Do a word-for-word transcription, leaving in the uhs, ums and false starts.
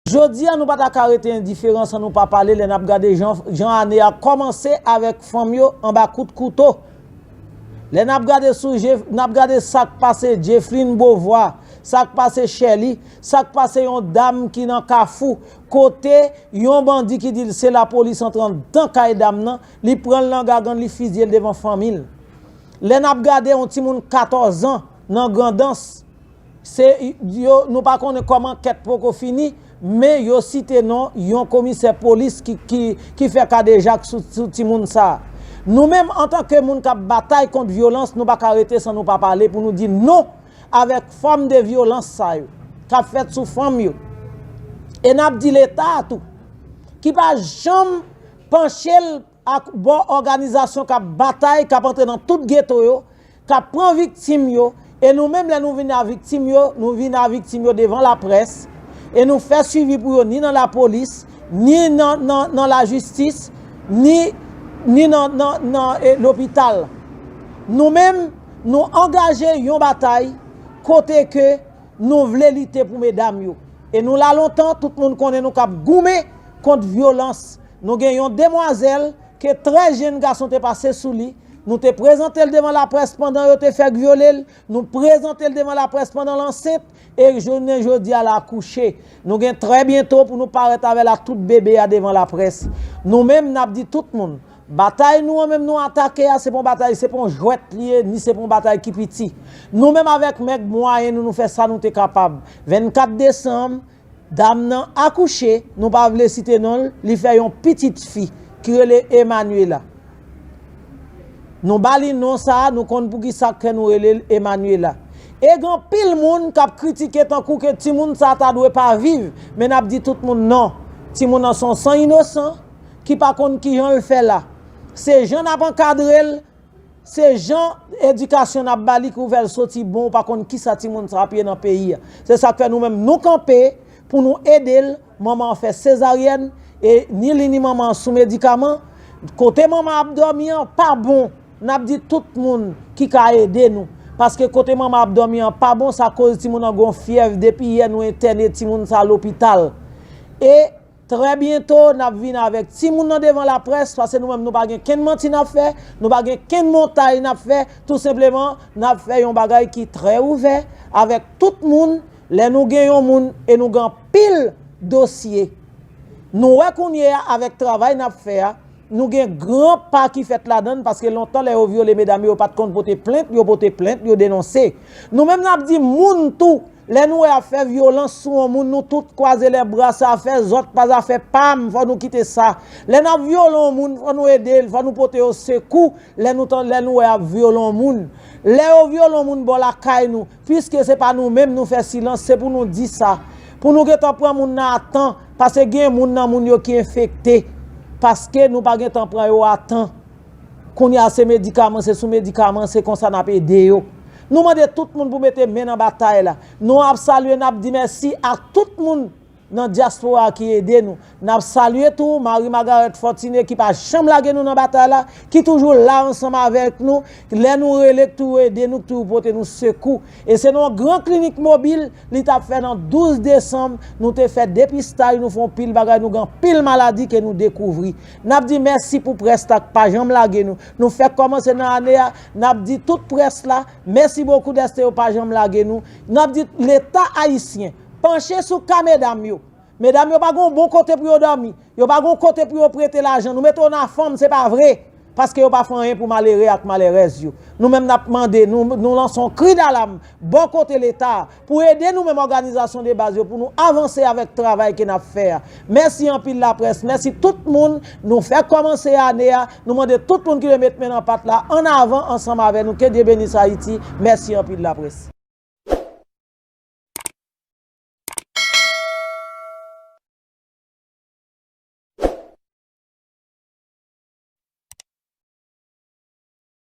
Jodi a, nou pa ta ka rete endiferan san nou pa pale lè n ap gade jan, jan ane a kòmanse avèk fanm yo anba kout kouto. Lè n ap gade sou Je-, n ap gade sa k pase Jeffryn Beauvoir, sa k pase Sherly, sa k pase yon dam ki nan Kafou, kote yon bandi ki di l se lapolis antre anndan kay dam nan, li pran l nan gagann, li fizye l devan fanmi l. Lè n ap gade yon timoun katòz an nan Grandans, se, yo, nou pa konnen kòman ankèt poko fini, men yo site non yon komisè polis ki, ki, ki fè kadejak sou, sou timoun sa a. Nou menm, antanke moun k ap batay kont vyolans, nou pa ka rete san nou pa pale pou nou di non avèk fòm de vyolans sa yo k ap fèt sou fanm yo. E n ap di Leta a tou, ki pa janm panche l ak bò òganizasyon k ap batay, k ap antre nan tout geto yo, k ap pran viktim yo, e nou menm lè nou vin a viktim yo, nou vin a viktim yo devan laprès, e nou fè swivi pou yo ni nan lapolis, ni nan, nan, nan lajistis, ni, ni nan, nan, nan, e, lopital. Nou menm, nou angaje yon batay kote ke nou vle lite pou medam yo. E nou la lontan, tout moun konnen nou k ap goumen kont vyolans. Nou gen yon demwazèl ke trè jenn gason te pase sou li. Nou te prezante l devan laprès pandan yo te fèk vyole l. Nou prezante l devan laprès pandan l ansent. E jounen jodi a, l akouche. Nou gen trè byento pou nou parèt avè l ak tout bebe a devan laprès. Nou menm, n ap di tout moun, batay nou an menm nou atake a, se pa yon batay, se pa yon jwèt li ye, ni se pa yon batay ki piti. Nou menm avèk mèg mwayen nou, nou fè sa nou te kapab. Vennkat desanm, dam nan akouche, nou pa vle site non l, li fè yon pitit fi ki rele Emmanuela. Nou ba li non sa a, nou konn poukisa k fè nou rele l Emmanuela. E gen anpil moun k ap kritike tankou ke timoun sa a ta dwe pa viv, men n ap di tout moun non. Timoun nan se yon san inosan ki pa konn kijan l fè la. Se jan n ap ankadre l, se jan edikasyon n ap ba li ki pou fè l soti bon, ou pa konn kisa timoun sa ap ye nan peyi a. Se sa k fè nou menm nou kanpe pou nou ede l. Manman an fè sezaryèn, e ni li ni manman an sou medikaman. Kote manman ap dòmi an pa bon. N ap di tout moun ki ka ede nou. Paske kote manman ap dòmi an pa bon, sa koz timoun nan gon fyèv. Depi yè nou entène timoun sa lopital. E trè byento, n ap vin avèk timoun nan devan laprès, paske nou menm nou pa gen kenn manti n ap fè, nou pa gen kenn montay n ap fè. Tou senpleman, n ap fè yon bagay ki trè ouvè avèk tout moun. Lè nou gen yon moun e nou gen anpil dosye, nou wè kounye a avèk travay n ap fè a, nou gen gran pa ki fèt ladan l, paske lontan lè yo vyole medam yo, yo pa t konn pote plent, yo pote plent, yo denonse. Nou menm n ap di moun tou, lè nou wè y ap fè vyolans sou yon moun, nou tout kwaze lè bra, sa fè zòt pa zafè pa m, fò nou kite sa. Lè n ap vyole yon moun, fò nou ede l, fò nou pote yo sekou, lè nou tan, lè nou wè y ap vyole yon moun. Lè yo vyole yon moun bò lakay nou, piske se pa nou menm nou fè silans, se pou nou di sa. Pou nou gentan pran moun nan a tan, paske gen moun nan moun yo ki enfekte, paske nou pa gentan pran yo a tan. Kounye a se medikaman, se sou medikaman, se konsa n ap ede yo. Nou mande tout moun pou mete men nan batay la. Nou ap salye, n ap di mèsi ak tout moun nan dyaspora ki ede nou. N ap salye tou Marie Margareth Fortuné ki pa janm lage nou nan batay la, ki toujou la ansanm avèk nou. Lè nou rele, k toujou ede nou, k toujou pote nou sekou. E se nan yon gran klinik mobil li t ap fè nan douz desanm, nou te fè depistaj, nou fè yon pil bagay, nou gen anpil maladi ke nou dekouvri. N ap di mèsi pou près la k pa janm lage nou. Nou fèk kòmanse nan ane a, n ap di tout près la, mèsi bokou dèske yo pa janm lage nou. N ap di Leta ayisyen, panche sou ka medam yo. Medam yo pa gen yon bon kote pou yo dòmi. Yo pa gen yon kote pou yo prete lajan. Nou mete yo nan fanm, se pa vre. Paske yo pa fè anyen pou malere ak malèrèz yo. Nou menm n ap mande, nou, nou lanse yon kri dalam bò kote Leta a, pou ede nou menm òganizasyon de baz yo, pou nou avanse avèk travay ke n ap fè a. Mèsi anpil laprès, mèsi tout moun. Nou fèk kòmanse ane a, nou mande tout moun ki vle met men nan pat la, ann avan ansanm avè nou. Ke Dye benis Ayiti. Mèsi anpil laprès.